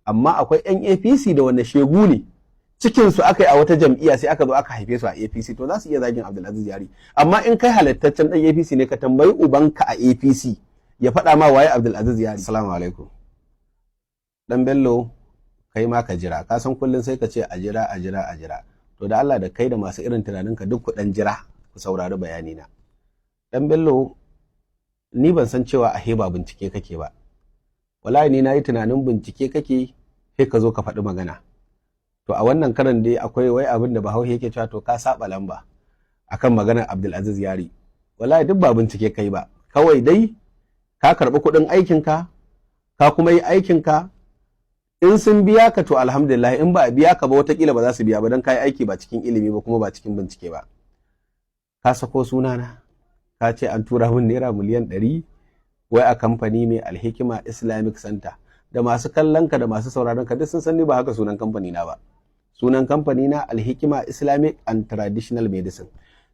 Amma akwai yan APC da wanda shegu ne, cikin su aka yi a wata jam'iyya, sai aka zo aka haife su a APC, to za su iya zagin Abdulaziz Yari. Amma in kai halittaccen dan APC ne, ka tambayi ubanka a APC ya faɗa ma waye Abdulaziz Yari. Assalamu alaikum. Dan Bello, kai ma ka jira. Ka san kullum sai ka ce a jira, a jira, a jira. To da Allah, da kai da masu irin tunaninka duk ku dan jira, ku saurari bayani na. Dan Bello, ni ban san cewa a ba bincike kake ba. Wallahi ni nayi tunanin bincike kake, sai ka zo ka faɗi magana. To a wannan karan dai akwai wai abin da Bahaushe yake cewa, to ka saba lamba akan maganar Abdulaziz Yari. Wallahi duk ba bincike kai ba, kawai dai ka karɓi kuɗin aikinka, ka kuma yi aikinka. In sun biya ka, to alhamdulillah. In ba a biya ka ba, watakila ba za su biya ba, don ka yi aiki ba cikin ilimi ba kuma ba cikin bincike ba. Ka sako sunana, ka ce an tura min ₦100 million wai a kamfani mai Alhikima Islamic Center. Da masu kallon ka da masu sauraron ka duk sun san ni ba haka sunan kamfani na ba. Sunan kamfani na Alhikima Islamic and Traditional Medicine.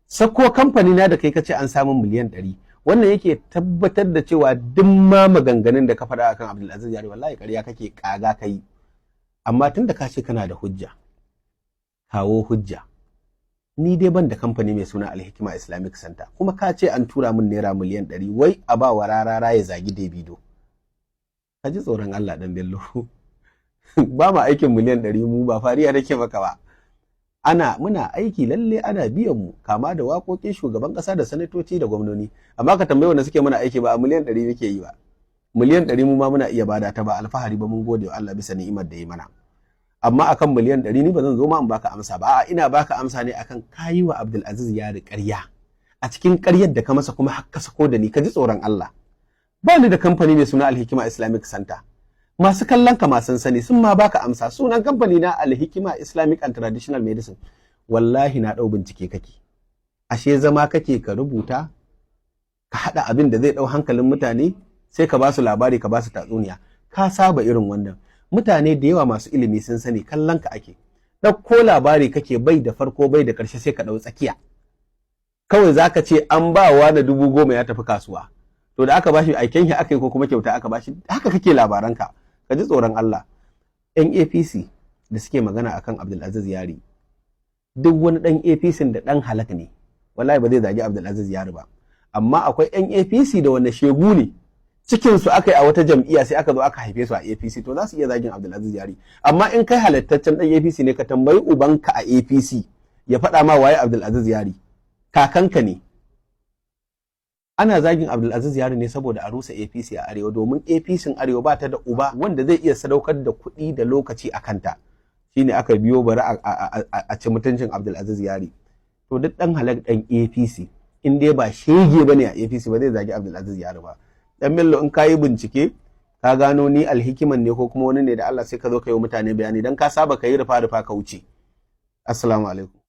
Sako kamfani na da kai, ka ce an samu 100 miliyan, wannan yake tabbatar da cewa duk ma maganganun da ka faɗa akan Abdulaziz Yari, wallahi ƙarya kake, ƙaga kai. Amma tun da ka ce kana da hujja, kawo hujja. Ni dai ban da kamfani mai suna Alhikima Islamic Center, kuma ka ce an tura min ₦100 miliyan wai a ba wa Rarara ya zagi Davido. Ka ji tsoron Allah, dan Bello. Ba ma aikin 100 miliyan, mu ba fariya nake maka ba. Ana muna aiki, lalle ana biyan mu, kama da waƙoƙin shugaban ƙasa da sanatoci da gwamnoni. Amma ka tambayi wanda suke mana aiki, ba a 100 miliyan muke yi ba. 100 miliyan mu ma muna iya bada ta, ba alfahari ba, mun gode wa Allah bisa ni'imar da ya mana. Amma akan 100 miliyan ni ba zan zo ma in baka amsa ba. A'a, ina baka amsa ne akan kayi wa Abdul Aziz Yari ƙarya. A cikin ƙaryar da ka masa kuma har ka sako da ni. Ka ji tsoron Allah. Ba ni da kamfani mai suna Alhikima Islamic Center. Masu kallon ka masu sani sun ma baka amsa. Sunan kamfani na Alhikima Islamic and Traditional Medicine. Wallahi na ɗau bincike kake, ashe zama kake ka rubuta, ka haɗa abin da zai ɗau hankalin mutane, sai ka ba su labari, ka ba su tatsuniya. Ka saba irin wannan. Mutane da yawa masu ilimi sun sani kallon ka ake. Ɗauko labari kake, bai da farko, bai da ƙarshe, sai ka ɗau tsakiya kawai. Zaka ce an ba wa da 10,000 ya tafi kasuwa. To da aka bashi, aiken shi aka yi ko kuma kyauta aka bashi? Haka kake labaranka. Ka ji tsoron Allah. Yan APC da suke magana akan Abdulaziz Yari, duk wani dan APC da dan halak ne, wallahi ba zai zagi Abdulaziz Yari ba. Amma akwai yan APC da wanda shegu ne, cikin su aka yi a wata jam'iyya, sai aka zo aka haife su a APC, to za su iya zagin Abdulaziz Yari. Amma in kai halittaccen dan APC ne, ka tambayi ubanka a APC ya faɗa ma waye Abdulaziz Yari. Kakanka ne. Ana zagin Abdulaziz Yari ne saboda a rusa APC a Arewa, domin APC Arewa ba ta da uba wanda zai iya sadaukar da kuɗi da lokaci a kanta. Shine aka biyo bari a ci mutuncin Abdulaziz Yari. To duk dan halak dan APC, in dai ba shege bane a APC, ba zai zagi Abdulaziz Yari ba. Dan Bello, in kayi bincike ka gano ni Alhikiman ne ko kuma wani ne, da Allah sai ka zo ka yi mutane bayani, dan ka saba ka yi rufa rufa ka wuce. Assalamu alaikum.